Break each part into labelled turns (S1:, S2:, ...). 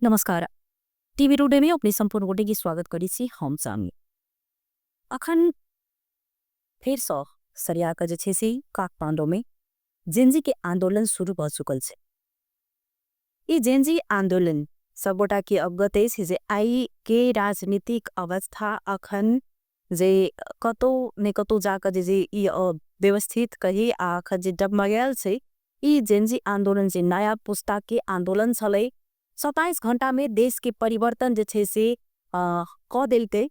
S1: नमस्कार। TV today में अपने संपूर्ण गोटे की स्वागत करी छी हम चामी। अखन फिर सौ सरिया का जे छे से काठमांडू में जेनजी के आंदोलन शुरू भ चुकल छे। ई जेनजी आंदोलन सबोटा के अवगत है जे आई के राजनीतिक अवस्था अखन जे कतो ने कतो जाकर जे ई व्यवस्थित कही आखन जे डगमगायल छे। ई जेनजी आंदोलन जे नया पुस्ता के आंदोलन छले 27 घंटा में देश के परिवर्तन जे छे से क देलके।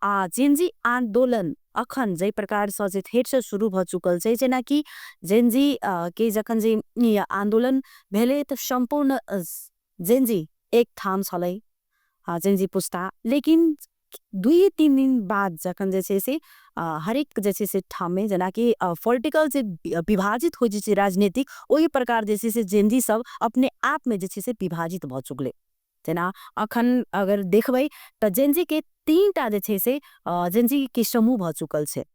S1: जेनजी आंदोलन अखन जे प्रकार से फेर से शुरू भ चुकल छे जेना कि जेनजी के जखन जे ई आंदोलन भेले त संपूर्ण जेनजी एक ठाम छले जेनजी पुस्ता। लेकिन 2-3 दिन बाद जखन जे छे से हरेक जे छे से ठाम में जना कि पॉलिटिकल जे विभाजित हो जे राजनीतिक वही प्रकार जे छे से जेनजी सब अपने आप में जे छे से विभाजित भ चुकले। जना अखन अगर देखबै त जेनजी के 3टा जे छे से जेनजी के समूह भ चुकल छे।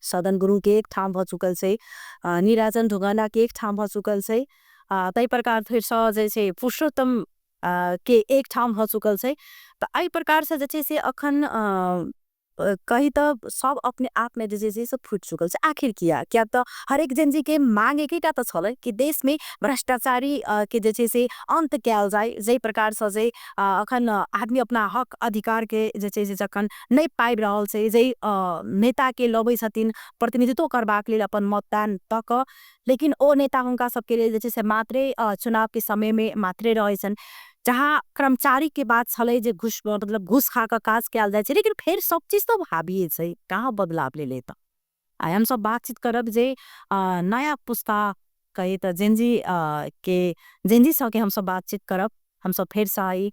S1: सदन गुरु के एक ठाम भ चुकल छे, निराजन ढुंगाना के एक ठाम भ चुकल छे, तई प्रकार फिर से जे छे पुरुषोत्तम के एक ठाम भ चुकल छे। त आई प्रकार से जे छे से अखन कही तो सब अपने आप में जे सब फुट चुकल छे। आखिर क्या तो हर एक जेनजी के मांग एकटा तो छले कि देश में भ्रष्टाचारी के जे छे से अंत कैल जाए। जे प्रकार से जे अखन आदमी अपना हक अधिकार के जे छे से जखन नहीं पाइब रहल छे, जे नेता के लबै छथिन प्रतिनिधित्व करबाक लेल अपन मतदान तक, लेकिन ओ नेता हुनका सबके लेल जे छे से मात्रे चुनाव के समय में मात्रे रहे छन। जहाँ कर्मचारी के बात छले जे घुस मतलब घुस खा के काज कैल जाए छे, लेकिन फिर सब चीज तो भाविए छे, कहाँ बदलाव ले लेता। आई हम सब बातचीत करब जे नया पुस्ता कहे तो जेनजी के जेनजी सके हम सब बातचीत करब। हम सब फिर से आई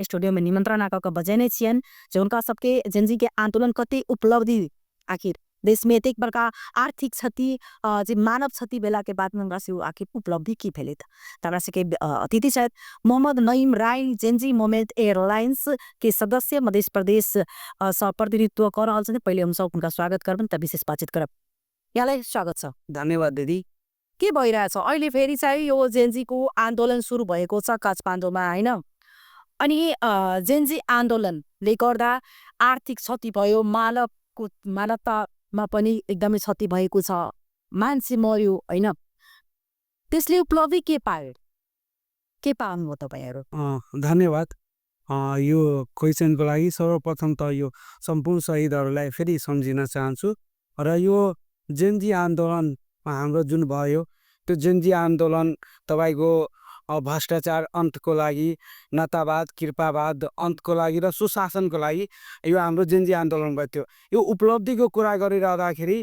S1: स्टूडियो में निमंत्रण आकर बजेने छियन जो उनका सबके जेनजी के आंदोलन कति उपलब्धि आखिर देश में एक बड़का आर्थिक क्षति जे मानव क्षति बेला के बाद में उनका से आखिर उपलब्धि की भेले था। तबरा से के अतिथि शायद मोहम्मद नईम राय जेनजी मोमेंट एयरलाइंस के सदस्य मध्य प्रदेश से प्रतिनिधित्व कर रहल छन्। पहिले हम सब उनका स्वागत करबन त विशेष बातचीत करब। यहाँलाई स्वागत छ।
S2: धन्यवाद दिदी।
S1: के भइरहेछ अहिले फेरि चाहिँ यो जेनजी को आन्दोलन सुरु भएको छ काठमाडौँमा हैन। अनि जेनजी आन्दोलनले गर्दा आर्थिक क्षति भयो, मानवतामा पनि एकदमै क्षति भएको छ, मान्छे मर्यो हैन। त्यसले उपलब्धि के पायो, के पाउनुभयो तपाईहरु?
S2: धन्यवाद यो क्वेशनको लागि। सर्वप्रथम त यो सम्पूर्ण शहीदहरूलाई फेरि सम्झिन चाहन्छु र यो जेनजी आन्दोलनमा हाम्रो जुन भयो त्यो जेनजी आन्दोलन तपाईको भ्रष्टाचार अन्तको लागि, नतावाद कृपावाद अन्तको लागि र सुशासनको लागि यो हाम्रो जेनजी आन्दोलन भयो। थियो यो उपलब्धिको कुरा गरिरहँदाखेरि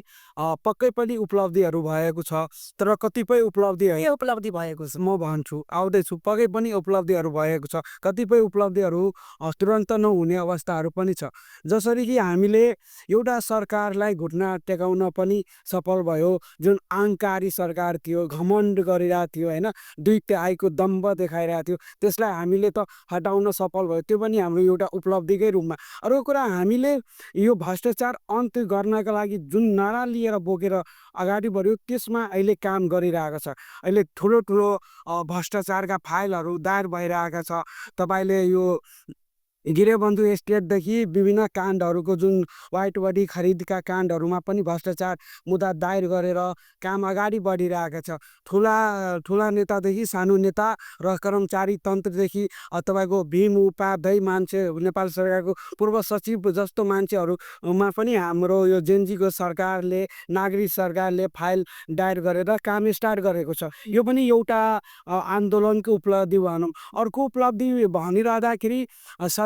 S2: पक्कै पनि उपलब्धिहरू भएको छ, तर कतिपय उपलब्धि
S1: के उपलब्धि भएको छ
S2: म भन्छु आउँदैछु। पक्कै पनि उपलब्धिहरू भएको छ, कतिपय उपलब्धिहरू तुरन्त नहुने अवस्थाहरू पनि छ। जसरी कि हामीले एउटा सरकारलाई घुट्ना टेकाउन पनि सफल भयो। जुन अहंकारी सरकार थियो, घमण्ड गरिरहेको थियो हैन, 2/3 दम्भ देखाइरहेको थियो, त्यसलाई हामीले त हटाउन सफल भयो। त्यो पनि हाम्रो एउटा उपलब्धिकै रूपमा। अर्को कुरा हामीले यो भ्रष्टाचार अन्त गर्नका लागि जुन नारा लिएर बोकेर अगाडि बढ्यो त्यसमा अहिले काम गरिरहेको छ। अहिले ठुलो ठुलो भ्रष्टाचारका फाइलहरू दायर भइरहेका छ। तपाईले यो गिरेबन्धु एस्टेटदेखि विभिन्न काण्डहरूको जुन व्हाइट बडी खरिदका काण्डहरूमा पनि भ्रष्टाचार मुद्दा दायर गरेर काम अगाडि बढिरहेका छ। ठुला ठुला नेतादेखि सानो नेता र कर्मचारी तन्त्रदेखि तपाईको भीम उपाध्याय मान्छे, नेपाल सरकारको पूर्व सचिव जस्तो मान्छेहरूमा पनि हाम्रो यो जेनजीको सरकारले, नागरिक सरकारले फाइल दायर गरेर काम स्टार्ट गरेको छ। यो पनि एउटा आन्दोलनको उपलब्धि भनौँ। अर्को उपलब्धि भनिरहँदाखेरि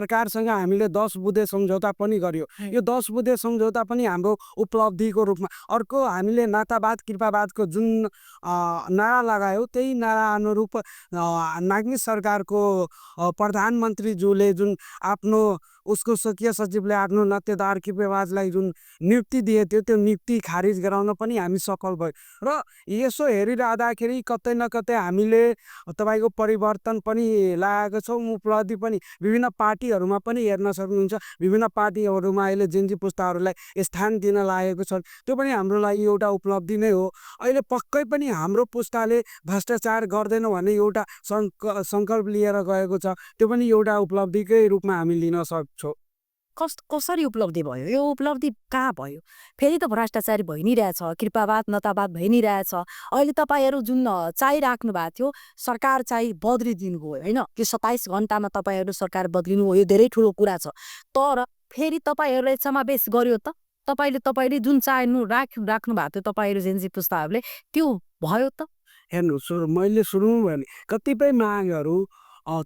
S2: सरकारसँग हामीले 10 बुँदे सम्झौता पनि गर्यो। यो 10 बुँदे सम्झौता पनि हाम्रो उपलब्धिको रूपमा। अर्को हामीले नातावाद कृपावादको जुन नारा लगायो त्यही नारा अनुरूप नागरिक सरकारको प्रधानमन्त्रीज्यूले जुन आफ्नो उसको स्वकीय सचिवले आफ्नो नातेदार कृपेवाजलाई जुन नियुक्ति दिए थियो त्यो नियुक्ति खारिज गराउन पनि हामी सफल भयो र यसो हेरिरहँदाखेरि कतै न कतै हामीले तपाईँको परिवर्तन पनि ल्याएको छौँ उपलब्धि पनि विभिन्न पार्टीहरूमा पनि हेर्न सक्नुहुन्छ विभिन्न पार्टीहरूमा अहिले जेन्जी पुस्ताहरूलाई स्थान दिन लागेको छ त्यो पनि हाम्रो लागि एउटा उपलब्धि नै हो अहिले पक्कै पनि हाम्रो पुस्ताले भ्रष्टाचार गर्दैन भन्ने एउटा सङ्कल्प लिएर गएको छ त्यो पनि एउटा उपलब्धिकै रूपमा हामी लिन सक्छौँ
S1: कसरी उपलब्धि भयो यो उपलब्धि कहाँ भयो फेरि त भ्रष्टाचारी भइ नै रहेछ कृपावाद नतावाद भइ नै रहेछ अहिले तपाईँहरू जुन चाहिराख्नु भएको थियो सरकार चाहिँ बदलिदिनु भयो होइन त्यो 27 घन्टामा तपाईँहरू सरकार बदलिनु भयो यो धेरै ठुलो कुरा छ तर फेरि तपाईँहरूले समावेश गर्यो त तपाईँले जुन चाहनु राख्नु भएको थियो तपाईँहरू जेन्जी पुस्ताहरूले त्यो भयो त
S2: हेर्नु मैले सुरु भने कतिपय मागहरू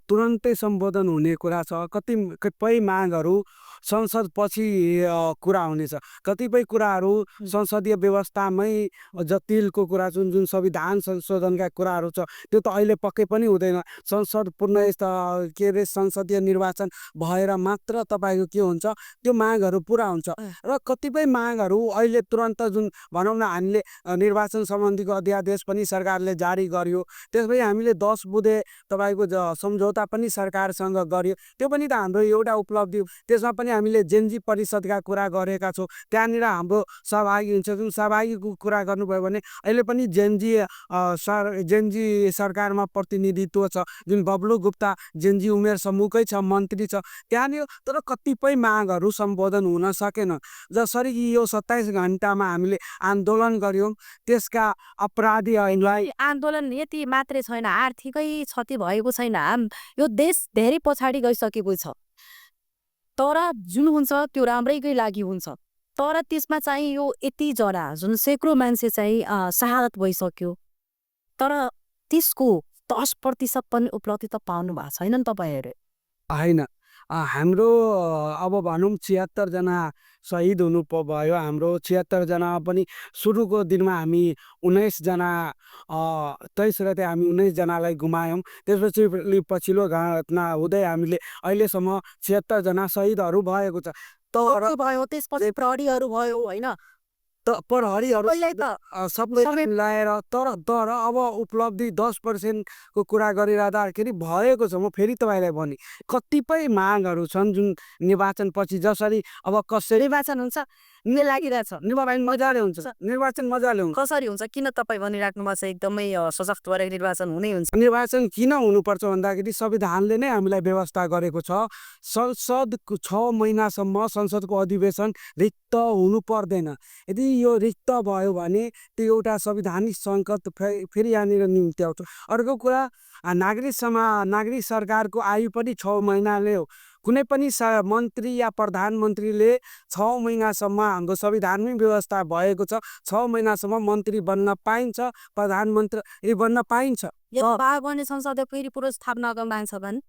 S2: तुरन्तै सम्बोधन हुने कुरा छ कतिपय मागहरू संसद पछि कुरा हुनेछ कतिपय कुराहरू संसदीय व्यवस्थामै जटिलको कुरा जुन संविधान संशोधनका कुराहरू छ त्यो त अहिले पक्कै पनि हुँदैन संसद पूर्ण के अरे संसदीय निर्वाचन भएर मात्र तपाईँको के हुन्छ त्यो मागहरू पुरा हुन्छ र कतिपय मागहरू अहिले तुरन्त जुन भनौँ न हामीले निर्वाचन सम्बन्धीको अध्यादेश पनि सरकारले जारी गर्यो त्यसपछि हामीले 10 बुँदे तपाईँको सम्झौता पनि सरकारसँग गर्यो त्यो पनि त हाम्रो एउटा उपलब्धि त्यसमा पनि हामीले जेन्जी परिषदका कुरा गरेका छौँ त्यहाँनिर हाम्रो सहभागी हुन्छ जुन सहभागीको कुरा गर्नुभयो भने अहिले पनि जेन्जी सरकारमा प्रतिनिधित्व छ जुन बब्लु गुप्ता जेन्जी उमेर समूहकै छ मन्त्री छ त्यहाँनिर तर कतिपय मागहरू सम्बोधन हुन सकेन जसरी कि यो 27 घन्टामा हामीले आन्दोलन गर्यौँ त्यसका अपराधीहरूलाई
S1: आन्दोलन यति मात्रै छैन आर्थिकै क्षति भएको छैन यो देश धेरै पछाडि गइसकेको छ तर जुन हुन्छ त्यो राम्रैकै लागि हुन्छ तर त्यसमा चाहिँ यो यतिजना जुन सैकौँ मान्छे चाहिँ शहादत भइसक्यो तर त्यसको 10% पनि उपलब्धि त पाउनु भएको छैन नि तपाईँहरू
S2: होइन हाम्रो अब भनौँ 76 जना शहीद हुनु भयो हाम्रो 76 जना पनि सुरुको दिनमा हामी 19 जना 23 गते हामी 19 जनालाई गुमायौँ त्यसपछि पछिल्लो घटना हुँदै हामीले अहिलेसम्म 76 जना शहीदहरू भएको छ
S1: तर भयो त्यसपछि प्रहरीहरू भयो होइन
S2: प्रहरीहरू सबै मिलाएर तर अब उपलब्धि 10% को कुरा गरिरहँदाखेरि भएको छ म फेरि तपाईँलाई भने कतिपय मागहरू छन् जुन निर्वाचन पछि जसरी अब कसरी
S1: निर्वाचन हुन्छ लागिरहेछ
S2: मजाले हुन्छ निर्वाचन मजाले हुन्छ
S1: कसरी हुन्छ किन तपाईँ भनिराख्नु भएको छ एकदमै सशक्त भएर निर्वाचन हुनै हुन्छ
S2: निर्वाचन किन हुनुपर्छ भन्दाखेरि संविधानले नै हामीलाई व्यवस्था गरेको छ संसदको 6 महिनासम्म संसदको अधिवेशन रिक्त हुनु पर्दैन यदि यो रिक्त भयो भने त्यो एउटा संवैधानिक सङ्कट फेरि यहाँनिर निम्ति आउँछ अर्को कुरा नागरिक सरकारको आयु पनि 6 महिनाले हो कुनै पनि मन्त्री या प्रधानमन्त्रीले 6 महिनासम्म हाम्रो संविधानमै व्यवस्था भएको छ 6 महिनासम्म मन्त्री बन्न पाइन्छ प्रधानमन्त्री बन्न पाइन्छ
S1: भने संसदले फेरि पुनर्स्थापना गर्न माग्छ भने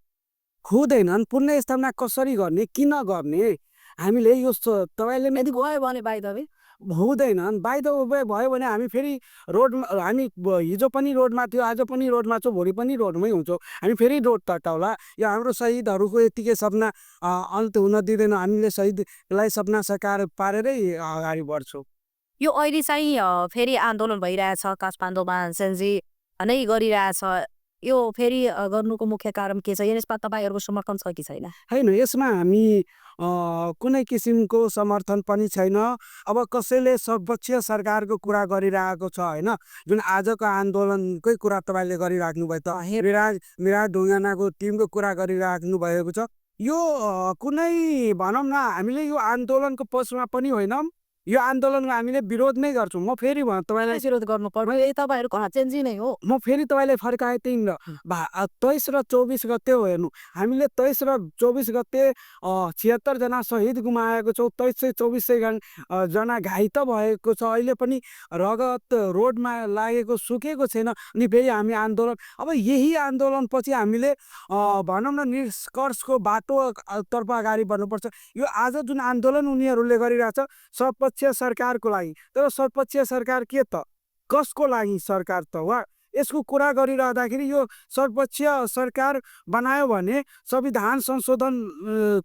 S2: हुँदैनन् पुनर्स्थापना कसरी गर्ने किन गर्ने हामीले यो तपाईँले
S1: यदि गयो भने बाइ द वे
S2: हुँदैनन् बाइ द वे भयो भने हामी फेरि रोडमा हामी हिजो पनि रोडमा थियो आज पनि रोडमा छौँ भोलि पनि रोडमै हुन्छौँ हामी फेरि रोड तटाउला यो हाम्रो शहीदहरूको यतिकै सपना अन्त हुन दिँदैन हामीले शहीदलाई सपना साकार पारेरै अगाडि बढ्छौँ
S1: यो अहिले चाहिँ फेरि आन्दोलन भइरहेछ काठमाडौँमा जेन्जी नै गरिरहेछ यो फेरि गर्नुको मुख्य कारण के छ यसमा तपाईँहरूको समर्थन छ कि छैन
S2: होइन यसमा हामी कुनै किसिमको समर्थन पनि छैन अब कसैले सर्वोच्च सरकारको कुरा गरिरहेको छ होइन जुन आजको आन्दोलनकै कुरा तपाईँले गरिराख्नु भयो त मिराज ढुङ्गानाको टिमको कुरा गरिराख्नु भएको छ यो कुनै भनौँ न हामीले यो आन्दोलनको पक्षमा पनि होइन यो आन्दोलनको हामीले विरोध नै गर्छौँ म फेरि तपाईँलाई
S1: विरोध गर्नु पर्छ तपाईँहरूको चेन्जी नै हो
S2: म फेरि तपाईँलाई फर्काएँ त्यही 23 र 24 गते हो हेर्नु हामीले 23 र 24 गते 76 जना शहीद गुमाएको छौँ 2300-2400 जना घाइते भएको छ अहिले पनि रगत रोडमा लागेको सुकेको छैन अनि फेरि हामी आन्दोलन अब यही आन्दोलन पछि हामीले भनौँ न निष्कर्षको बाटोतर्फ अगाडि बढ्नुपर्छ यो आज जुन आन्दोलन उनीहरूले गरिरहेछ सर्वोच्च सरकारको लागि तर सर्वोच्च सरकार के त कसको लागि सरकार त वा यसको कुरा गरिरहँदाखेरि यो सर्वपक्षीय सरकार बनायो भने संविधान संशोधन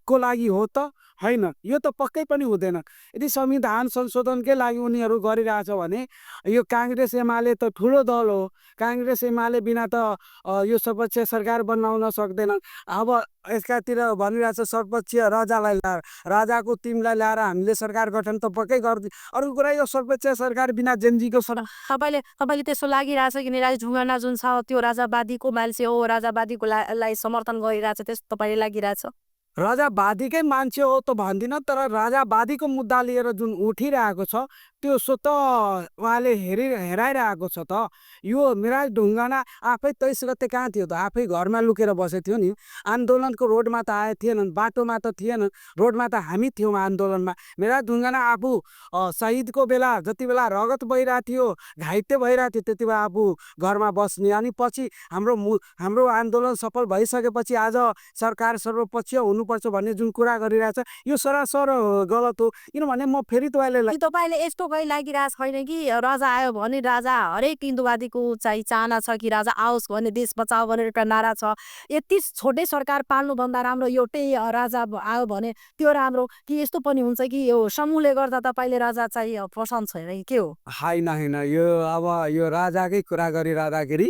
S2: को लागि हो त होइन, यो त पक्कै पनि हुँदैन। यदि संविधान संशोधनकै लागि उनीहरू गरिरहेछ भने यो काङ्ग्रेस एमाले त ठुलो दल हो, काङ्ग्रेस एमाले बिना त यो सर्वपक्षीय सरकार बनाउन सक्दैन। अब यसकातिर भनिरहेछ सर्वपक्षीय राजालाई ल्याएर, राजाको टिमलाई ल्याएर हामीले सरकार गठन त पक्कै गर्दै। अर्को कुरा यो सर्वोच्च सरकार बिना जेनजीको
S1: तपाईँले तपाईँले त्यसो लागिरहेछ कि निराज ढुङ्गाना जुन छ त्यो राजावादीको मान्छे हो, राजावादीको लाई समर्थन गरिरहेछ, त्यस्तो तपाईँले लागिरहेछ?
S2: राजावादीकै मान्छे हो त भन्दिनँ, तर राजावादीको मुद्दा लिएर जुन उठिरहेको छ त्यो स्वत उहाँले हेराइरहेको छ त। यो निराज ढुङ्गाना आफै 23 गते कहाँ थियो त, आफै घरमा लुकेर बसेको थियो नि। आन्दोलनको रोडमा त आए थिएनन्, बाटोमा त थिएन, रोडमा त हामी थियौँ आन्दोलनमा। निराज ढुङ्गाना आफू शहीदको बेला जति बेला रगत बहिरहेको थियो, घाइते भइरहेको थियो, त्यति बेला आफू घरमा बस्ने। अनि पछि हाम्रो आन्दोलन सफल भइसकेपछि आज सरकार सर्वपक्षीय हुनुपर्छ भन्ने जुन कुरा गरिरहेछ यो सरासर गलत हो। किनभने म फेरि
S1: तपाईँले यस्तो कहीँ लागिरहेको छैन कि राजा आयो भने, राजा हरेक हिन्दूवादीको चाहिँ चाहना छ कि राजा आओस् भन्ने, देश बचाओ भनेर एउटा नारा छ। यति छोटै सरकार पाल्नुभन्दा राम्रो एउटै राजा आयो भने त्यो राम्रो, कि यस्तो पनि हुन्छ कि यो समूहले गर्दा तपाईँले राजा चाहिँ पसन्द छैन कि के हो?
S2: होइन होइन, यो अब यो राजाकै कुरा गरिरहँदाखेरि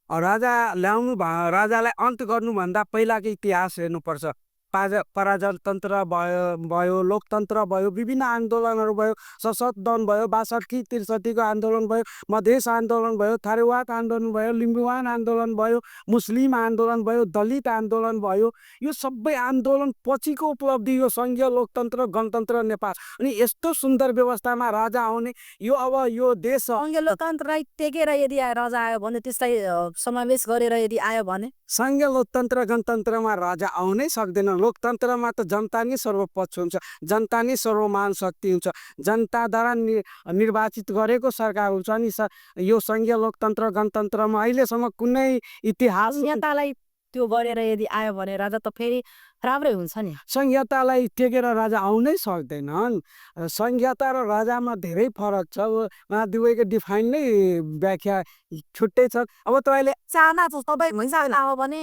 S2: राजा ल्याउनु राजालाई अन्त गर्नुभन्दा पहिलाको इतिहास हेर्नुपर्छ। प्रजातन्त्र भयो, लोकतन्त्र भयो, विभिन्न आन्दोलनहरू भयो, सशस्त्र भयो, 62 कि 63 को आन्दोलन भयो, मधेस आन्दोलन भयो, थारूवात आन्दोलन भयो, लिम्बुवान आन्दोलन भयो, मुस्लिम आन्दोलन भयो, दलित आन्दोलन भयो। यो सबै आन्दोलन पछिको उपलब्धि यो सङ्घीय लोकतन्त्र गणतन्त्र नेपाल। अनि यस्तो सुन्दर व्यवस्थामा राजा आउने, यो अब यो देश
S1: सङ्घीय लोकतन्त्रलाई टेकेर यदि राजा आयो भने, त्यसलाई समावेश गरेर यदि आयो भने,
S2: सङ्घीय लोकतन्त्र गणतन्त्रमा राजा आउनै सक्दैन। लोकतन्त्रमा त जनता नै सर्वोच्च हुन्छ, जनता नै सर्वमान शक्ति हुन्छ, जनताद्वारा निर्वाचित गरेको सरकार हुन्छ। अनि यो सङ्घीय लोकतन्त्र गणतन्त्रमा अहिलेसम्म कुनै इतिहास
S1: नेतालाई त्यो गरेर यदि आयो भने राजा त फेरि राम्रै हुन्छ नि।
S2: संहितालाई टेकेर राजा आउनै सक्दैनन्। संहिता र राजामा धेरै फरक छ, उहाँ दुवैको डिफाइन नै व्याख्या छुट्टै छ। अब तपाईँले
S1: चाहना त सबै आयो भने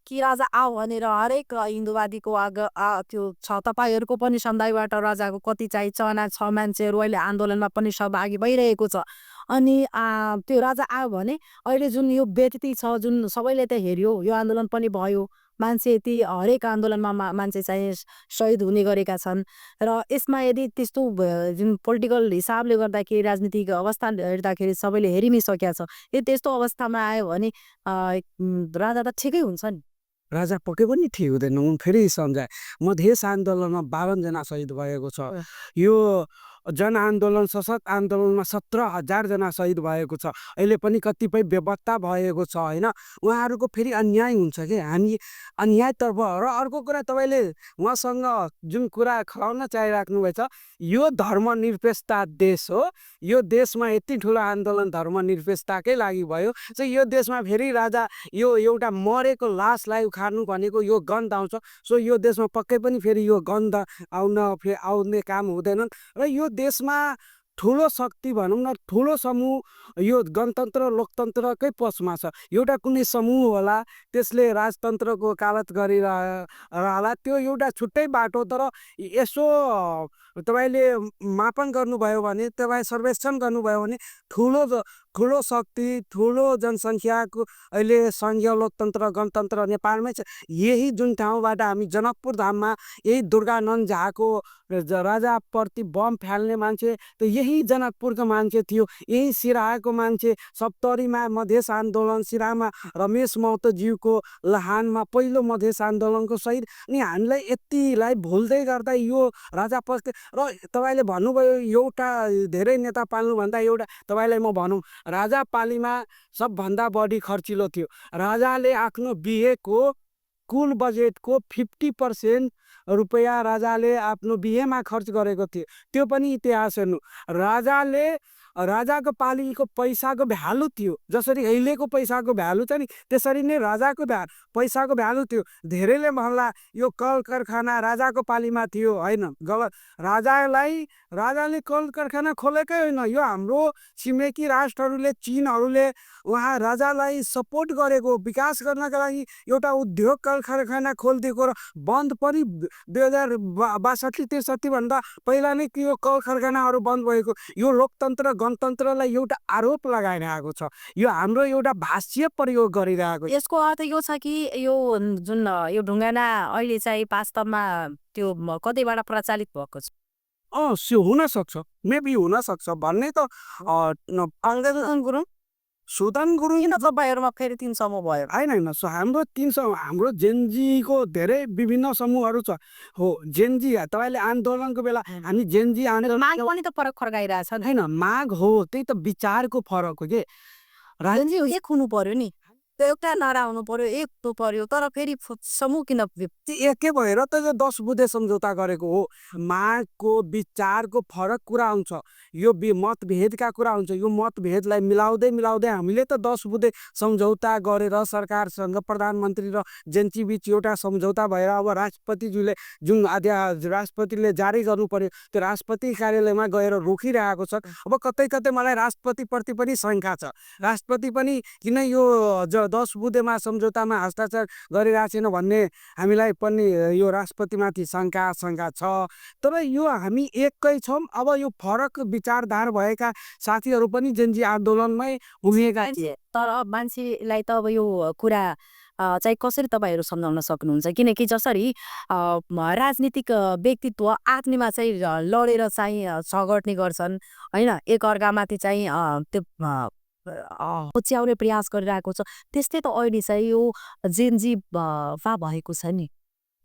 S1: कि राजा आओ भनेर हरेक हिन्दूवादीको त्यो छ। तपाईँहरूको पनि समुदायबाट राजाको कति चाहिँ चाहना छ, मान्छेहरू अहिले आन्दोलनमा पनि सहभागी भइरहेको छ। अनि त्यो राजा आयो भने अहिले जुन यो व्यक्ति छ, जुन सबैले त हेऱ्यो, यो आन्दोलन पनि भयो, मान्छे यति हरेक आन्दोलनमा मान्छे चाहिँ शहीद हुने गरेका छन्। र यसमा यदि त्यस्तो जुन पोलिटिकल हिसाबले गर्दाखेरि, राजनीतिक अवस्था हेर्दाखेरि सबैले हेरि नै सकेका छ। यदि त्यस्तो अवस्थामा आयो भने राजा त ठिकै हुन्छ नि।
S2: राजा पक्कै पनि ठिक हुँदैन। फेरि सम्झाए, मधेस आन्दोलनमा 52 जना शहीद भएको छ। यो जनआन्दोलन सशक्त आन्दोलनमा 17,000 जना शहीद भएको छ। अहिले पनि कतिपय बेपत्ता भएको छ होइन। उहाँहरूको फेरि अन्याय हुन्छ कि, हामी अन्यायतर्फ। र अर्को कुरा तपाईँले उहाँसँग जुन कुरा खलाउन चाहिराख्नु भएछ, यो धर्मनिरपेक्षता देश हो, यो देशमा यति ठुलो आन्दोलन धर्मनिरपेक्षताकै लागि भयो चाहिँ यो देशमा फेरि राजा यो एउटा मरेको लासलाई उखाड्नु भनेको यो गन्ध आउँछ। सो यो देशमा पक्कै पनि फेरि यो गन्ध आउने काम हुँदैन। र यो देशमा ठुलो शक्ति भनौँ न, ठुलो समूह यो गणतन्त्र लोकतन्त्रकै पक्षमा छ। एउटा कुनै समूह होला, त्यसले राजतन्त्रको वकालत गरिरहला, त्यो एउटा छुट्टै बाटो। तर यसो तपाईँले मापन गर्नुभयो भने, तपाईँ सर्वेक्षण गर्नुभयो भने ठुलो शक्ति, ठुलो जनसङ्ख्याको अहिले सङ्घीय लोकतन्त्र गणतन्त्र नेपालमै छ। यही जुन ठाउँबाट हामी जनकपुर धाममा यही दुर्गानन्द झाको राजाप्रति बम फाल्ने मान्छे त यही जनकपुरको मान्छे थियो, यही सिराहाको मान्छे। सप्तरीमा मधेस आन्दोलन, सिराहामा रमेश महतोज्यूको लहानमा पहिलो मधेस आन्दोलनको शहीद। अनि हामीलाई यतिलाई भुल्दै गर्दा यो राजा पस्के। र तपाईँले भन्नुभयो एउटा धेरै नेता पाल्नुभन्दा एउटा, तपाईँलाई म भनौँ, राजा पालीमा सबभन्दा बढी खर्चिलो थियो। राजाले आफ्नो बिहेको कुल बजेटको 50% रुपियाँ राजाले आफ्नो बिहेमा खर्च गरेको थियो। त्यो पनि इतिहास हेर्नु। राजाले राजाको पालीको पैसाको भ्यालु थियो, जसरी अहिलेको पैसाको भ्यालु छ नि त्यसरी नै राजाको पैसाको भ्यालु थियो। धेरैले भन्ला यो कल कारखाना राजाको पालीमा थियो, होइन, गलत। राजाले कल कारखाना खोलेकै होइन, यो हाम्रो छिमेकी राष्ट्रहरूले चीनहरूले उहाँ राजालाई सपोर्ट गरेको, विकास गर्नका लागि एउटा उद्योग कल कारखाना खोलिदिएको र बन्द पनि 2062-63 भन्दा पहिला नै यो कल कारखानाहरू बन्द भएको। यो लोकतन्त्र गणतन्त्रलाई एउटा आरोप लगाइरहेको छ, यो हाम्रो एउटा भाष्य प्रयोग गरिरहेको छ।
S1: यसको अर्थ यो छ कि यो जुन यो ढुङ्गाना अहिले चाहिँ वास्तवमा त्यो कतैबाट प्रचलित भएको छ।
S2: हुन सक्छ, मेबी हुन सक्छ भन्ने त
S1: अङ्गदन गुरुङ
S2: सुदन गुरुङ
S1: किन तपाईँहरूमा फेरि 3 समूह भयो?
S2: होइन, हाम्रो 3 समूह, हाम्रो जेनजीको धेरै विभिन्न समूहहरू छ। हो, जेनजी तपाईँले आन्दोलनको बेला हामी जेनजी
S1: माग पनि त फरक फर्काइरहेछ नि।
S2: होइन, माग हो, त्यही त विचारको फरक हो के।
S1: जेनजी एक हुनु पर्यो नि, त्यो एउटा नारा हुनु पर्यो, एक हुनु पर्यो, तर फेरि समूह किन?
S2: एकै भएर त 10 बुँदे सम्झौता गरेको हो। मागको विचारको फरक कुरा हुन्छ, यो मतभेदका कुरा हुन्छ। यो मतभेदलाई मिलाउँदै हामीले त 10 बुँदे सम्झौता गरेर सरकारसँग प्रधानमन्त्री र जेन्ची बीच एउटा सम्झौता भएर अब राष्ट्रपतिज्यूले जुन राष्ट्रपतिले जारी गर्नु पर्यो त्यो राष्ट्रपति कार्यालयमा गएर रोकिरहेको छ। अब कतै मलाई राष्ट्रपतिप्रति पनि शङ्का छ, राष्ट्रपति पनि किन यो 10 बुँदेमा सम्झौतामा हस्ताक्षर गरिरहेको छैन भन्ने हामीलाई पनि यो राष्ट्रपतिमाथि शङ्का छ। तर यो हामी एकै छौँ। अब यो फरक विचारधारा भएका साथीहरू पनि जेनजी आन्दोलनमै उभिएका थिए।
S1: तर मान्छेलाई त अब यो कुरा चाहिँ कसरी तपाईँहरू सम्झाउन सक्नुहुन्छ? किनकि जसरी राजनीतिक व्यक्तित्व आफ्नैमा चाहिँ लडेर चाहिँ झगड्ने गर्छन्, होइन, एक अर्कामाथि चाहिँ त्यो पुच्याउने प्रयास गरिरहेको छ, त्यस्तै त अहिले चाहिँ यो जेनजी भएको छ नि।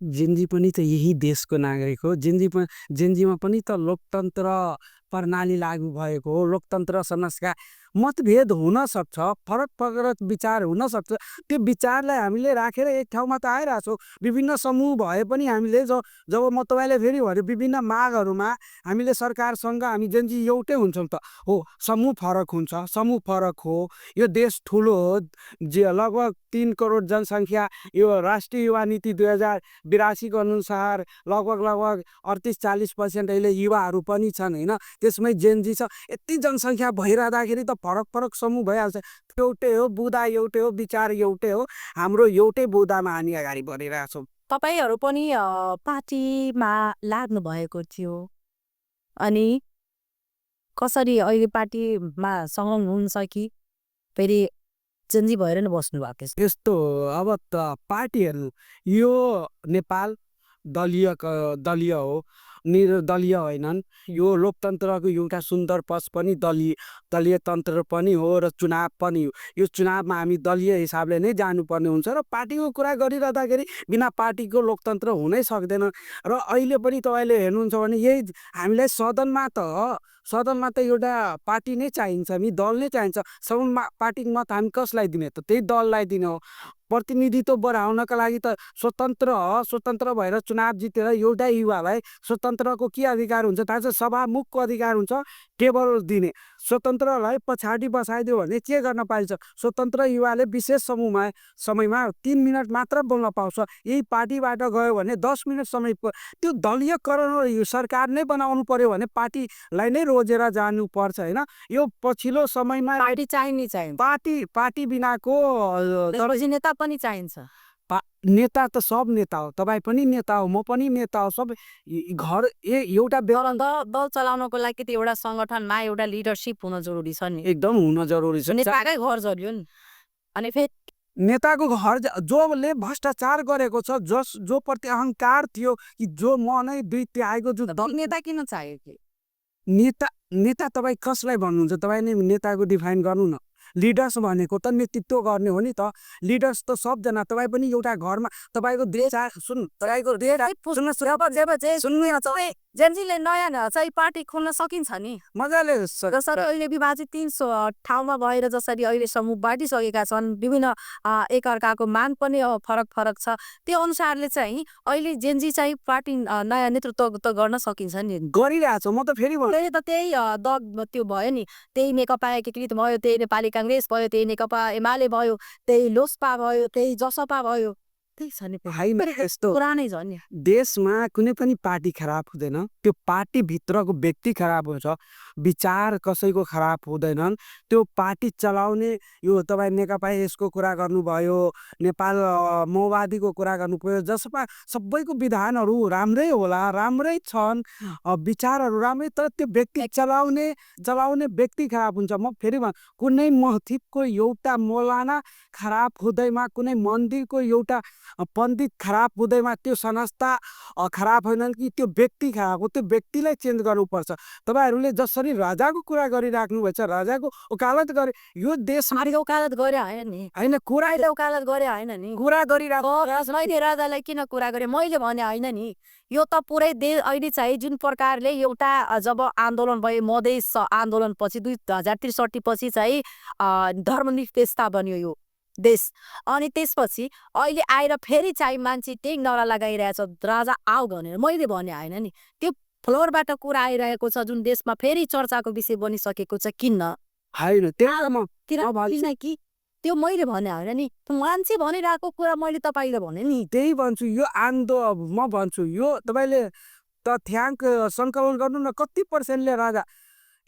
S2: जेनजी पनि त यही देशको नागरिक हो। जेनजीमा पनि त लोकतन्त्र प्रणाली लागू भएको हो। लोकतन्त्र समाजका मतभेद हुन सक्छ, फरक विचार हुन सक्छ, त्यो विचारलाई हामीले राखेर एक ठाउँमा त आइरहेछौँ। विभिन्न समूह भए पनि हामीले जब म तपाईँले फेरि भने विभिन्न मागहरूमा हामीले सरकारसँग हामी जेनजी एउटै हुन्छौँ त हो। समूह फरक हुन्छ, समूह फरक हो। यो देश ठुलो हो, लगभग 3 करोड जनसङ्ख्या। यो राष्ट्रिय युवा नीति 2082 को अनुसार लगभग 38-40% अहिले युवाहरू पनि छन्, होइन, त्यसमै जेनजी छ। यति जनसङ्ख्या भइरहँदाखेरि त फरक समूह भइहाल्छ। एउटै हो, बुँदा एउटै हो, विचार एउटै हो, हाम्रो एउटै बुँदामा हामी अगाडि बढिरहेछौँ।
S1: तपाईँहरू पनि पार्टीमा लाग्नु भएको थियो, अनि कसरी अहिले पार्टीमा संलग्न हुन्छ कि फेरि जेनजी भएर नै बस्नु भएको छ?
S2: यस्तो अब त पार्टीहरू यो नेपाल दलीय हो, निर्दलीय होइनन्। यो लोकतन्त्रको एउटा सुन्दर पक्ष पनि दलीय तन्त्र पनि हो र चुनाव पनि हो। यो चुनावमा हामी दलीय हिसाबले नै जानुपर्ने हुन्छ र पार्टीको कुरा गरिरहँदाखेरि बिना पार्टीको लोकतन्त्र हुनै सक्दैन। र अहिले पनि तपाईँले हेर्नुहुन्छ भने यही हामीलाई सदनमा त एउटा पार्टी नै चाहिन्छ, हामी दल नै चाहिन्छ। सदनमा पार्टीको मत हामी कसलाई दिने त? त्यही दललाई दिने हो। प्रतिनिधित्व बढाउनका लागि त स्वतन्त्र भएर चुनाव जितेर एउटा युवालाई स्वतन्त्रको के अधिकार हुन्छ थाहा छ? सभामुखको अधिकार हुन्छ, टेबल दिने। स्वतन्त्रलाई पछाडि बसाइदियो भने के गर्न पाइन्छ? स्वतन्त्र युवाले विशेष समयमा 3 मिनट मात्र बोल्न पाउँछ। यही पार्टीबाट गयो भने 10 मिनट समय। त्यो दलीयकरण सरकार नै बनाउनु पर्यो भने पार्टीलाई नै रोजेर जानुपर्छ, होइन। यो पछिल्लो समयमा
S1: पार्टी चाहिन्छ,
S2: पार्टी बिनाको
S1: नेता पनि चाहिन्छ।
S2: नेता त सब नेता हो, तपाईँ पनि नेता हो, म पनि नेता हो, सब एउटा
S1: दल चलाउनको लागि त एउटा सङ्गठनमा एउटा लिडरसिप हुन जरुरी छ नि।
S2: एकदम हुन जरुरी छ।
S1: नेताकै घर जरियो नि। अनि फेरि
S2: नेताको घर जोले भ्रष्टाचार गरेको छ, जो प्रति अहङ्कार थियो कि जो म नै 2/3 जो
S1: नेता किन चाहियो कि?
S2: नेता तपाईँ कसलाई भन्नुहुन्छ? तपाईँ नै नेताको डिफाइन गर्नु न। लिडर्स भनेको त नेतृत्व गर्ने हो नि त। लिडर्स त सबजना तपाईँ पनि एउटा घरमा तपाईँको तपाईँको
S1: जेन्जीले नयाँ चाहिँ पार्टी खोल्न सकिन्छ नि
S2: मजाले
S1: जसरी अहिले विभाजित 3 ठाउँमा भएर जसरी अहिले समूह बाँडिसकेका छन् विभिन्न एकअर्काको मान पनि फरक फरक छ त्यो अनुसारले चाहिँ अहिले जेन्जी चाहिँ पार्टी नयाँ नेतृत्व त गर्न सकिन्छ नि
S2: गरिरहेछ। म त फेरि
S1: त्यही त त्यही दग त्यो भयो नि त्यही नेकपा एकीकृत भयो त्यही नेपाली काङ्ग्रेस भयो त्यही नेकपा एमाले भयो त्यही लोसपा भयो त्यही जसपा भयो त्यही छ नि
S2: होइन यस्तो
S1: पुरानै छ नि
S2: देशमा कुनै पनि पार्टी खराब हुँदैन, त्यो पार्टी भित्रको व्यक्ति खराब हुन्छ, विचार कसैको खराब हुँदैनन्। त्यो पार्टी चलाउने यो तपाईँ नेकपा यसको कुरा गर्नुभयो, नेपाल माओवादीको कुरा गर्नुभयो, जसमा सबैको विधानहरू राम्रै होला, राम्रै छन्, विचारहरू राम्रै, तर त्यो व्यक्ति चलाउने व्यक्ति खराब हुन्छ। म फेरि कुनै मस्जिदको एउटा मौलाना खराब हुँदैमा, कुनै मन्दिरको एउटा पण्डित खराब हुँदैमा त्यो संस्था खराब होइनन् कि त्यो व्यक्ति खराब हो। त्यो व्यक्तिलाई चेन्ज गर्नुपर्छ। तपाईँहरूले जसरी राजाको कुरा गरिराख्नु भएछ, राजाको वकालत गरे, यो देश
S1: वकालत गरे होइन
S2: कुरा
S1: वकालत गरे होइन नि
S2: कुरा गरिरहेको
S1: मैले राजालाई किन कुरा गरेँ मैले भने होइन नि यो त पुरै देश अहिले चाहिँ जुन प्रकारले एउटा जब आन्दोलन भयो मधेस आन्दोलन पछि 2063 पछि चाहिँ धर्मनिरपेक्षता बन्यो यो देश अनि त्यसपछि अहिले आएर फेरि चाहिँ मान्छे त्यही नारा लगाइरहेछ राजा आऊ भनेर मैले भने होइन नि त्यो फ्लोरबाट कुरा आइरहेको छ जुन देशमा फेरि चर्चाको विषय बनिसकेको छ किन
S2: होइन
S1: कि त्यो मैले भने होइन नि मान्छे भनिरहेको कुरा मैले तपाईँले भने नि
S2: त्यही भन्छु। यो म भन्छु यो तपाईँले तथ्याङ्क सङ्कलन गर्नु न कति पर्सेन्टले राजा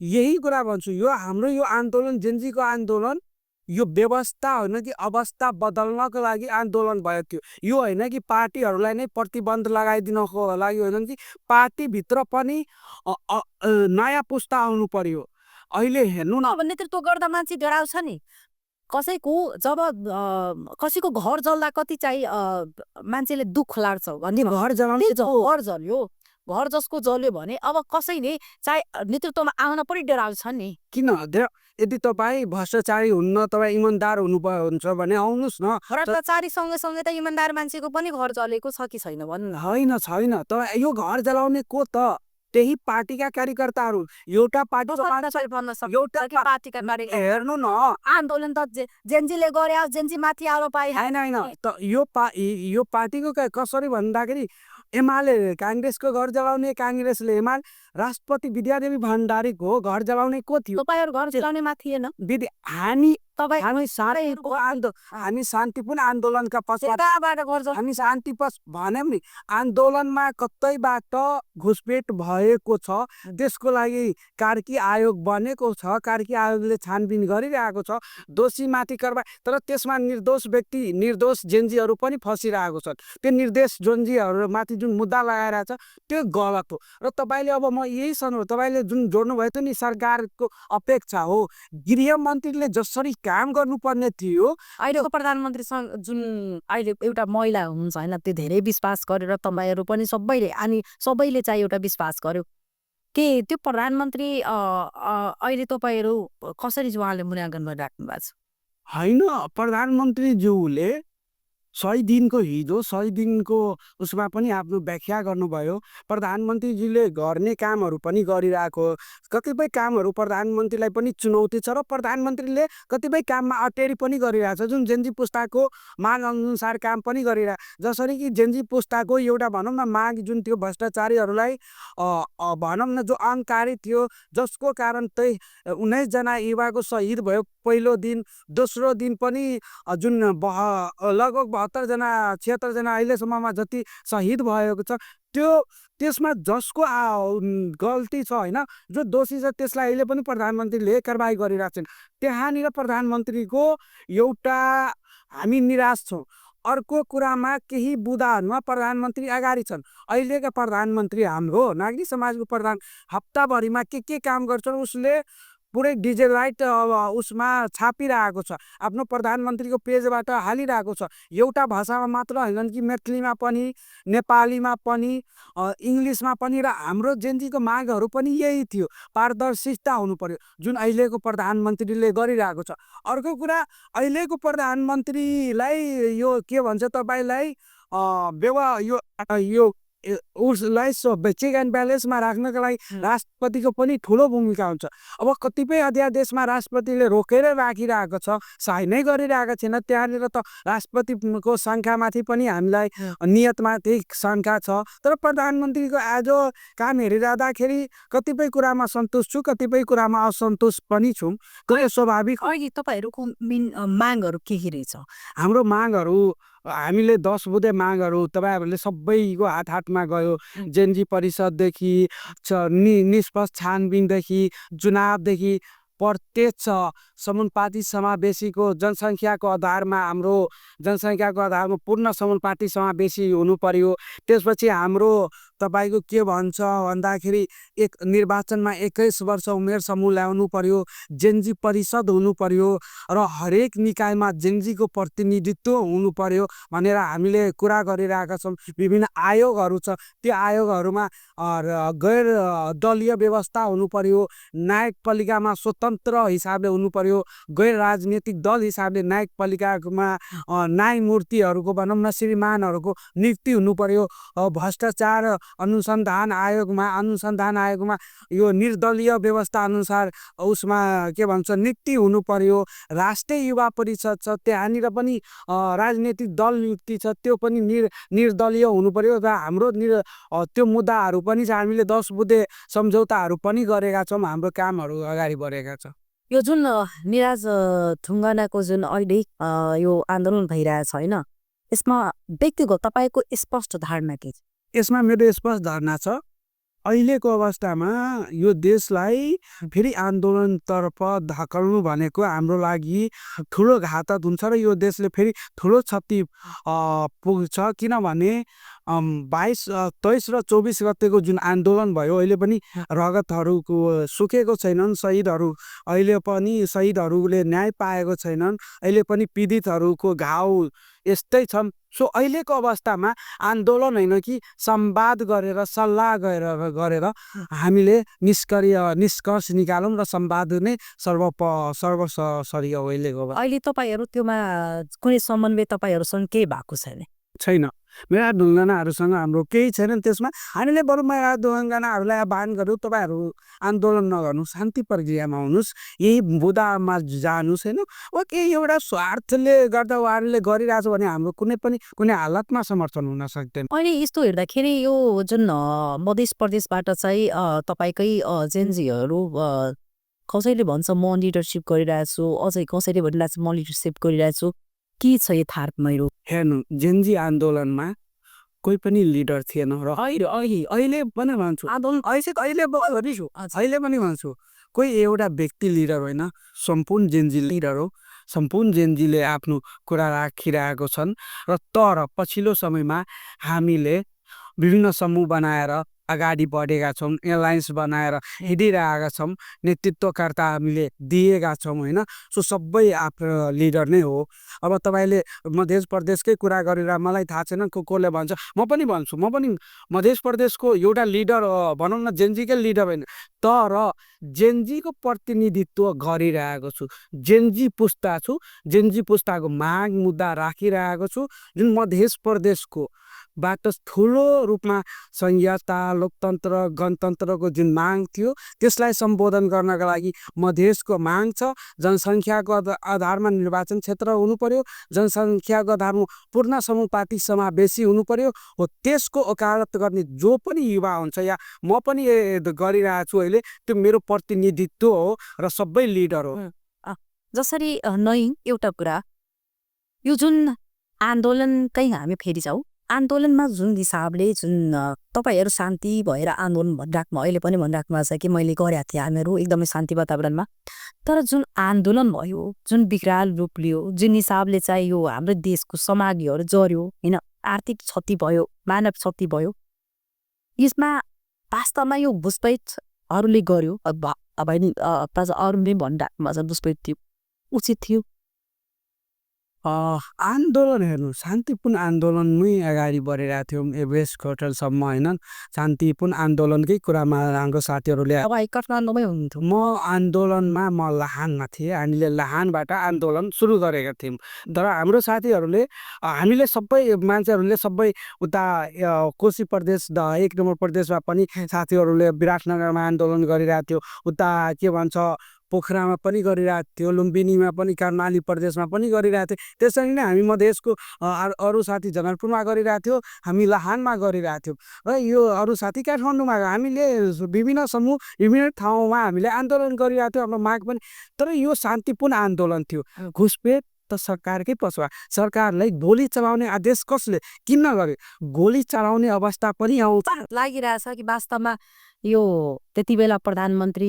S2: यही कुरा भन्छु। यो हाम्रो यो आन्दोलन जेन्जीको आन्दोलन यो व्यवस्था होइन कि अवस्था बदल्नको लागि आन्दोलन भएको थियो। यो होइन कि पार्टीहरूलाई नै प्रतिबन्ध लगाइदिनको लागि होइन कि पार्टीभित्र पनि नयाँ पुस्ता आउनु पर्यो। अहिले हेर्नु न
S1: नेतृत्व गर्दा मान्छे डराउँछ नि कसैको जब कसैको घर जल्दा कति चाहिँ मान्छेले दुःख लाग्छ भन्ने
S2: घर जलाउने
S1: घर जल्यो घर जसको जल्यो भने अब कसैले चाहे नेतृत्वमा आउन पनि डराउँछ नि
S2: किन यदि तपाईँ भ्रष्टाचारी हुन्न तपाईँ इमान्दार हुन्छ भने आउनुहोस् न।
S1: भ्रष्टाचारी सँगसँगै त इमान्दार मान्छेको पनि घर जलेको छ कि छैन भन्नु
S2: होइन छैन त यो घर जलाउने को त त्यही पार्टीका कार्यकर्ताहरू एउटा हेर्नु न
S1: आन्दोलन त जेन्जीले गरे जेन्जी माथि आरो पाए
S2: होइन त यो पार्टीको कसरी भन्दाखेरि एमाले काङ्ग्रेसको घर जलाउने काङ्ग्रेसले एमाले राष्ट्रपति विद्यादेवी भण्डारीको घर जलाउने को थियो
S1: तपाईहरु घर जलाउनेमा थिएन
S2: हामी शान्तिपूर्ण आन्दोलनका पछाडि हामी शान्तिपथ भन्यौं नि आन्दोलनमा कतैबाट घुसपेट भएको छ त्यसको लागि कार्की आयोग बनेको छ। कार्की आयोगले छानबिन गरिरहेको छ दोषी माथि कारबाही तर त्यसमा निर्दोष व्यक्ति निर्दोष जेन्जीहरू पनि फसिरहेको छन्। त्यो निर्दोष जेन्जीहरू माथि जुन मुद्दा लगाइरहेछ त्यो गलत हो। र तपाईले अब म यही सन्देश तपाईले जुन जोड्नु भयो त नि सरकारको अपेक्षा हो गृह मन्त्रीले जसरी काम गर्नुपर्ने थियो
S1: अहिलेको प्रधानमन्त्रीसँग जुन अहिले एउटा महिला हुनुहुन्छ हैन त्यो धेरै विश्वास गरेर तपाईहरु पनि सबैले चाहिँ एउटा विश्वास गर्यो के त्यो प्रधानमन्त्री अहिले तपाईहरु कसरी उहाँले मूल्याङ्कन गरिराख्नु भएको छ
S2: हैन। प्रधानमन्त्री ज्यूले 100 दिनको हिजो 100 दिनको उसमा पनि आफ्नो व्याख्या गर्नुभयो। प्रधानमन्त्रीजीले गर्ने कामहरू पनि गरिरहेको कतिपय कामहरू प्रधानमन्त्रीलाई पनि चुनौती छ र प्रधानमन्त्रीले कतिपय काममा अटेरी पनि गरिरहेछ जुन जेन्जी पुस्ताको माग अनुसार काम पनि गरिरहेछ। जसरी कि जेन्जी पुस्ताको एउटा भनौँ न माग जुन थियो भ्रष्टाचारीहरूलाई भनौँ न जो अहङ्कारी थियो जसको कारण त्यही 19 जना युवाको शहीद भयो पहिलो दिन दोस्रो दिन पनि जुन लगभग 72 जना 76 जना अहिलेसम्ममा जति शहीद भएको छ त्यसमा जसको गल्ती छ हैन जो दोषी छ त्यसलाई अहिले पनि प्रधानमन्त्रीले कारबाही गरिरहेछन्। त्यहाँनिर प्रधानमन्त्रीको एउटा हामी निराश छौँ। अर्को कुरामा केही बुदाहरूमा प्रधानमन्त्री अगाडि छन्। अहिलेका प्रधानमन्त्री हाम्रो नागरिक समाजको प्रधान हप्ताभरिमा के काम गर्छन् उसले पुरै डिजिटलाइट उसमा छापिरहेको छ, आफ्नो प्रधानमन्त्रीको पेजबाट हालिरहेको छ। एउटा भाषामा मात्र हैनन् कि मैथिलीमा पनि, नेपालीमा पनि, इङ्ग्लिसमा पनि। र हाम्रो जेनजीको मागहरू पनि यही थियो, पारदर्शिता हुनु पर्यो, जुन अहिलेको प्रधानमन्त्रीले गरिरहेको छ। अर्को कुरा, अहिलेको प्रधानमन्त्रीलाई यो के भन्छ तपाईँलाई, यो उसलाई चेक एन्ड ब्यालेन्समा राख्नका लागि राष्ट्रपतिको पनि ठुलो भूमिका हुन्छ। अब कतिपय अध्यादेशमा राष्ट्रपतिले रोकेर राखिरहेको छ, सही नै गरिरहेको छैन। त्यहाँनिर त राष्ट्रपतिको सङ्ख्यामाथि पनि हामीलाई नियतमाथि शङ्का छ। तर प्रधानमन्त्रीको आज काम हेरिरहँदाखेरि कतिपय कुरामा सन्तुष्ट छु, कतिपय कुरामा असन्तुष्ट पनि छु। त्यो स्वाभाविक।
S1: अहिले तपाईँहरूको मागहरू के रहेछ?
S2: हाम्रो मागहरू, हामीले 10 बुँदे मागहरू तपाईँहरूले सबैको हातमा गयो। जेनजी परिषददेखि निष्पक्ष छानबिनदेखि चुनावदेखि प्रत्यक्ष समानुपातिक समावेशीको जनसङ्ख्याको आधारमा, हाम्रो जनसङ्ख्याको आधारमा पूर्ण समानुपातिक समावेशी हुनु पर्यो। त्यसपछि हाम्रो तपाईँको के भन्छ भन्दाखेरि एक निर्वाचनमा 21 वर्ष उमेर समूह ल्याउनु पर्यो, जेनजी परिषद हुनु पर्यो र हरेक निकायमा जेनजीको प्रतिनिधित्व हुनु पर्यो भनेर हामीले कुरा गरिरहेका छौँ। विभिन्न आयोगहरू छ, त्यो आयोगहरूमा गैर दलीय व्यवस्था हुनु पर्यो, न्यायपालिकामा स्वतन्त्र हिसाबले हुनु पर्यो, गैर राजनीतिक दल हिसाबले न्यायपालिकामा न्यायमूर्तिहरूको भनौँ न श्रीमानहरूको नियुक्ति हुनु पर्यो। भ्रष्टाचार अनुसन्धान आयोगमा यो निर्दलीय व्यवस्था अनुसार उसमा के भन्छ नियुक्ति हुनु पर्यो। राष्ट्रिय युवा परिषद छ, त्यहाँनिर पनि राजनीतिक दल नियुक्ति छ, त्यो पनि निर्दलीय हुनु पर्यो। र हाम्रो त्यो मुद्दाहरू पनि छ, हामीले 10 बुँदे सम्झौताहरू पनि गरेका छौँ, हाम्रो कामहरू अगाडि बढेका छ।
S1: यो जुन निराज ढुङ्गानाको जुन अहिले यो आन्दोलन भइरहेछ होइन, यसमा व्यक्तिगत तपाईँको स्पष्ट धारणा के छ?
S2: यसमा मेरो स्पष्ट धारणा छ, अहिलेको अवस्थामा यो देशलाई फेरि आन्दोलनतर्फ धकाल्नु भनेको हाम्रो लागि ठुलो घातक हुन्छ र यो देशले फेरि ठुलो क्षति पुग्छ। किनभने 22, 23 र 24 गतेको जुन आन्दोलन भयो, अहिले पनि रगतहरूको सुकेको छैनन्, शहीदहरू अहिले पनि शहीदहरूले न्याय पाएको छैनन्, अहिले पनि पीडितहरूको घाउ यस्तै छन्। सो अहिलेको अवस्थामा आन्दोलन होइन कि संवाद गरेर सल्लाह गरेर हामीले निष्कर्ष निकालौँ र संवाद नै सर्वसरी हो अहिलेको।
S1: अहिले तपाईँहरू त्योमा कुनै समन्वय तपाईँहरूसँग केही भएको
S2: छैन। मेरा ढुङ्गानाहरूसँग हाम्रो केही छैन। त्यसमा हामीले बरु मेरा ढुङ्गानाहरूलाई आह्वान गऱ्यौँ, तपाईँहरू आन्दोलन नगर्नु, शान्ति प्रक्रियामा हुनुहोस्, यही बुदामा जानुहोस् होइन। ओ केही एउटा स्वार्थले गर्दा उहाँहरूले गरिरहेछ भने हाम्रो कुनै हालतमा समर्थन हुन सक्दैन।
S1: अहिले यस्तो हेर्दाखेरि यो जुन मध्य प्रदेशबाट चाहिँ तपाईँकै जेनजीहरू कसैले भन्छ म लिडरसिप गरिरहेछु, अझै कसैले भनिरहेछ म लिडरसिप गरिरहेछु, के छ यथार्थमा?
S2: हेर्नु, जेनजी आन्दोलनमा कोही पनि लिडर थिएन र अहिले पनि भन्छु, अहिले पनि भन्छु, कोही एउटा व्यक्ति लिडर होइन, सम्पूर्ण जेनजी लिडर हो। सम्पूर्ण जेनजीले आफ्नो कुरा राखिरहेको छन् र तर पछिल्लो समयमा हामीले विभिन्न समूह बनाएर अगाडि बढेका छौँ, एलायन्स बनाएर हिँडिरहेका छौँ, नेतृत्वकर्ता हामीले दिएका छौँ होइन। सो सबै आफ्नो लिडर नै हो। अब तपाईँले मध्य प्रदेशकै कुरा गरेर मलाई थाहा छैन कसले भन्छ, म पनि भन्छु, म पनि मध्य प्रदेशको एउटा लिडर भनौँ न, जेनजीकै लिडर होइन, तर जेनजीको प्रतिनिधित्व गरिरहेको छु, जेनजी पुस्ताको माग मुद्दा राखिरहेको छु, जुन मध्य प्रदेशको बाट ठुलो रूपमा संहिता, लोकतन्त्र, गणतन्त्रको जुन माग थियो त्यसलाई सम्बोधन गर्नका लागि मधेसको माग छ। जनसङ्ख्याको आधारमा निर्वाचन क्षेत्र हुनु पर्यो, जनसङ्ख्याको आधारमा पूर्ण समानुपातिक समावेशी हुनु पर्यो। हो त्यसको वकालत गर्ने जो पनि युवा हुन्छ या म पनि गरिरहेको छु अहिले, त्यो मेरो प्रतिनिधित्व हो र सबै लिडर हो।
S1: जसरी नै एउटा कुरा, यो जुन आन्दोलनकै हामी फेरि जाउँ, आन्दोलनमा जुन हिसाबले जुन तपाईँहरू शान्ति भएर आन्दोलन भनिराख्नु, अहिले पनि भनिराख्नु भएको छ कि मैले गरेका थिएँ हामीहरू एकदमै शान्ति वातावरणमा, तर जुन आन्दोलन भयो, जुन विकराल रूप लियो, जुन हिसाबले चाहिँ यो हाम्रो देशको समाजहरू जर्यो होइन, आर्थिक क्षति भयो, मानव क्षति भयो, यसमा वास्तवमा यो घुसपैठहरूले गर्यो, अब होइन अरू नै भनिराख्नु भएको छ दुष्प्रयोग थियो उचित थियो?
S2: आन्दोलन हेर्नु शान्तिपूर्ण आन्दोलनमै अगाडि बढिरहेको थियौँ एभरेस्ट होटलसम्म होइन शान्तिपूर्ण आन्दोलनकै कुरामा हाम्रो साथीहरूले
S1: अब काठमाडौँमै हुनुहुन्थ्यो।
S2: म आन्दोलनमा म लाहानमा थिएँ हामीले लाहानबाट आन्दोलन सुरु गरेका थियौँ तर हाम्रो साथीहरूले हामीले सबै मान्छेहरूले सबै उता कोशी प्रदेश 1 नम्बर प्रदेशमा पनि साथीहरूले विराटनगरमा आन्दोलन गरिरहेको थियो उता के भन्छ पोखरामा पनि गरिरहेको थियो लुम्बिनीमा पनि कर्णाली प्रदेशमा पनि गरिरहेको थियो त्यसरी नै हामी मधेसको अरू साथी जनकपुरमा गरिरहेको थियो हामी लाहानमा गरिरहेको थियौँ र यो अरू साथी काठमाडौँमा हामीले विभिन्न समूह विभिन्न ठाउँमा हामीले आन्दोलन गरिरहेको थियो हाम्रो माग पनि तर यो शान्तिपूर्ण आन्दोलन थियो घुसपेट त सरकारकै पछुवा सरकारलाई गोली चलाउने आदेश कसले किन गरे गोली चलाउने अवस्था पनि आउँछ
S1: लागिरहेछ कि वास्तवमा यो त्यति बेला प्रधानमन्त्री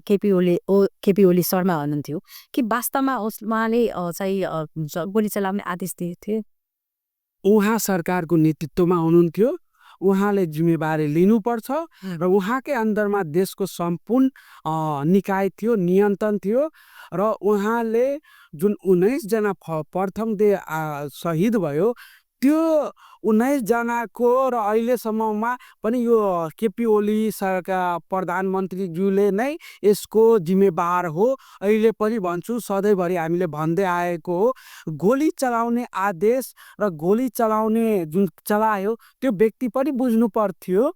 S1: केपी ओली शर्मा हुनुहुन्थ्यो कि वास्तवमा उहाँले चाहिँ गोली चलाउने आदेश दिएको थिए?
S2: उहाँ सरकारको नेतृत्वमा हुनुहुन्थ्यो उहाँले जिम्मेवारी लिनुपर्छ र उहाँकै अन्दरमा देशको सम्पूर्ण निकाय थियो नियन्त्रण थियो र उहाँले जुन 19 जना प्रथम शहीद भयो त्यो 19 जनाको र अहिलेसम्ममा पनि यो केपी ओली सरकार प्रधानमन्त्रीज्यूले नै यसको जिम्मेवार हो अहिले पनि भन्छु सधैँभरि हामीले भन्दै आएको हो गोली चलाउने आदेश र गोली चलाउने जुन चलायो त्यो व्यक्ति पनि बुझ्नु पर्थ्यो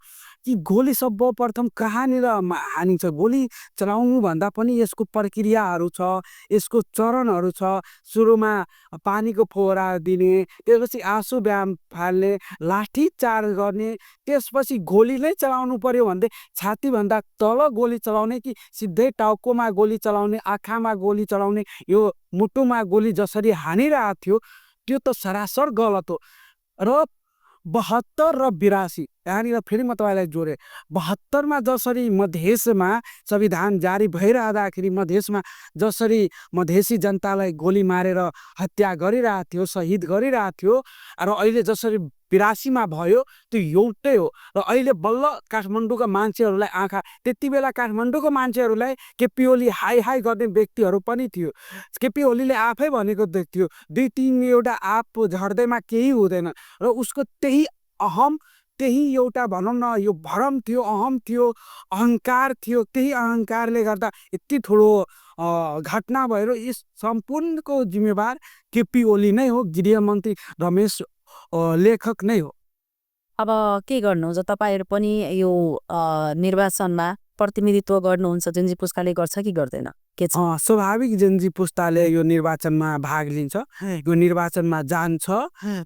S2: कि गोली सर्वप्रथम कहाँनिर हानिन्छ गोली चलाउनु भन्दा पनि यसको प्रक्रियाहरू छ यसको चरणहरू छ सुरुमा पानीको फोहरा दिने त्यसपछि आँसु व्यायाम फाल्ने लाठी चार्ज गर्ने त्यसपछि गोली नै चलाउनु पर्यो भन्दै छातीभन्दा तल गोली चलाउने कि सिधै टाउकोमा गोली चलाउने आँखामा गोली चलाउने यो मुटुमा गोली जसरी हानिरहेको थियो त्यो त सरासर गलत हो र 72 र 82 यहाँनिर फेरि म तपाईँलाई जोडेँ 72मा जसरी मधेसमा संविधान जारी भइरहँदाखेरि मधेसमा जसरी मधेसी जनतालाई गोली मारेर हत्या गरिरहेको थियो शहीद गरिरहेको थियो र अहिले जसरी 82मा भयो त्यो एउटै हो र अहिले बल्ल काठमाडौँका मान्छेहरूलाई आँखा त्यति बेला काठमाडौँको मान्छेहरूलाई केपी ओली हाई हाई गर्ने व्यक्तिहरू पनि थियो केपी ओलीले आफै भनेको थियो 2-3 एउटा आप झर्दैमा केही हुँदैन र उसको त्यही अहम त्यही एउटा भनौँ न यो भरम थियो अहम थियो अहङ्कार थियो त्यही अहङ्कारले गर्दा यति ठुलो घटना भएर यस सम्पूर्णको जिम्मेवार केपी ओली नै हो गृहमन्त्री रमेश लेखक नै हो।
S1: अब के गर्नुहुन्छ तपाईँहरू पनि यो निर्वाचनमा प्रतिनिधित्व गर्नुहुन्छ जेन्जी पुस्ताले गर्छ कि गर्दैन के छ?
S2: स्वाभाविक जेन्जी पुस्ताले यो निर्वाचनमा भाग लिन्छ यो निर्वाचनमा जान्छ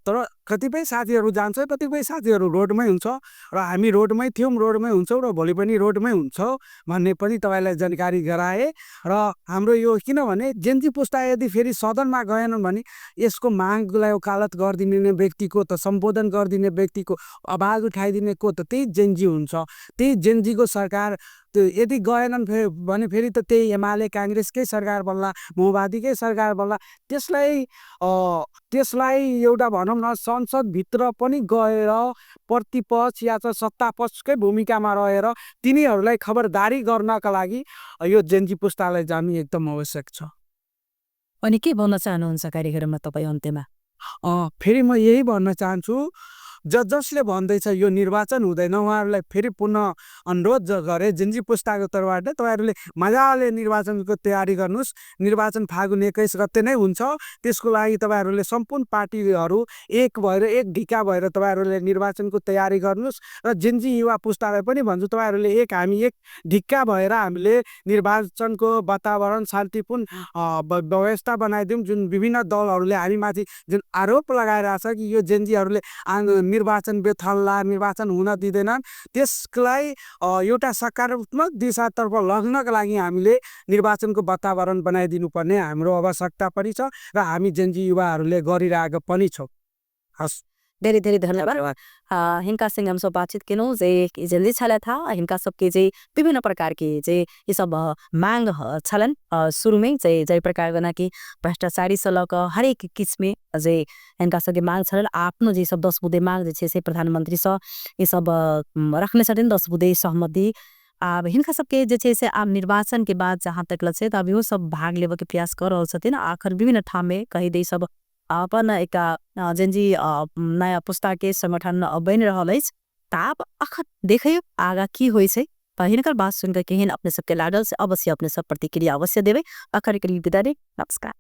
S2: तर कतिपय साथीहरू जान्छ कतिपय साथीहरू रोडमै हुन्छ र हामी रोडमै थियौँ रोडमै हुन्छौँ र भोलि पनि रोडमै हुन्छौँ भन्ने पनि तपाईँलाई जानकारी गराए र हाम्रो यो किनभने जेन्जी पुस्ता यदि फेरि सदनमा गएनन् भने यसको मागलाई वकालत गरिदिने व्यक्तिको त सम्बोधन गरिदिने व्यक्तिको आवाज उठाइदिने को त त्यही जेन्जी हुन्छ त्यही जेन्जीको सरकार यदि गएनन् भने फेरि त त्यही एमाले काङ्ग्रेसकै सरकार बल्ला माओवादीकै सरकार बल्ला त्यसलाई एउटा भनौँ न संसदभित्र पनि गएर प्रतिपक्ष या त सत्तापक्षकै भूमिकामा रहेर तिनीहरूलाई खबरदारी गर्नका लागि यो जेन्जी पुस्तालाई जानु एकदम आवश्यक छ।
S1: अनि के भन्न चाहनुहुन्छ कार्यक्रममा तपाईँ अन्त्यमा?
S2: फेरि म यही भन्न चाहन्छु जसले भन्दैछ यो निर्वाचन हुँदैन उहाँहरूलाई फेरि पुनः अनुरोध गरे जेन्जी पुस्ताको तर्फबाट तपाईँहरूले मजाले निर्वाचनको तयारी गर्नुहोस् निर्वाचन फागुन 21 गते नै हुन्छ त्यसको लागि तपाईँहरूले सम्पूर्ण पार्टीहरू एक भएर एक ढिका भएर तपाईँहरूले निर्वाचनको तयारी गर्नुहोस् र जेन्जी युवा पुस्तालाई पनि भन्छु तपाईँहरूले हामी एक ढिक्का भएर हामीले निर्वाचनको वातावरण शान्तिपूर्ण व्यवस्था बनाइदिउँ जुन विभिन्न दलहरूले हामीमाथि जुन आरोप लगाइरहेछ कि यो जेन्जीहरूले निर्वाचन बेथल्ला निर्वाचन हुन दिँदैनन् त्यसलाई एउटा सकारात्मक दिशातर्फ लग्नका लागि हामीले निर्वाचनको वातावरण बनाइदिनु पर्ने हाम्रो आवश्यकता पनि छ र हामी जेन्जी युवाहरूले गरिरहेको पनि छौँ। हस्
S1: धेरै धेरै धन्यवाद। हिनका संग हम सब बातचीत केलौं जे जल्दी छला था हिनका सबके जे विभिन्न प्रकार के जे ये सब मांग छलन शुरू में जे प्रकार गना कि भ्रष्टाचारी सलक हरेक किस्मे जे हिनका सबके मांग छलन आफ्नो जे सब 10 बुँदे मांग जे छे से प्रधानमंत्री स ये सब रखने छथिन 10 बुँदे सहमति अब हिनका सबके जे छै से आब निर्वाचन के बाद जहाँ तक लगे त अभियो सब भाग लेवे के प्रयास कर रहल छथिन। आखिर विभिन्न ठाम में कही दे सब अपन एक जेनजी नया पुस्ता के संगठन बन रहल अछि। त आब अखन देखे आगा की होय छै। हिनकर बात सुनकर केहन अपने सबके लागल से अवश्य अपने सब प्रतिक्रिया अवश्य देवे। अखन के लिए विदा रे, नमस्कार।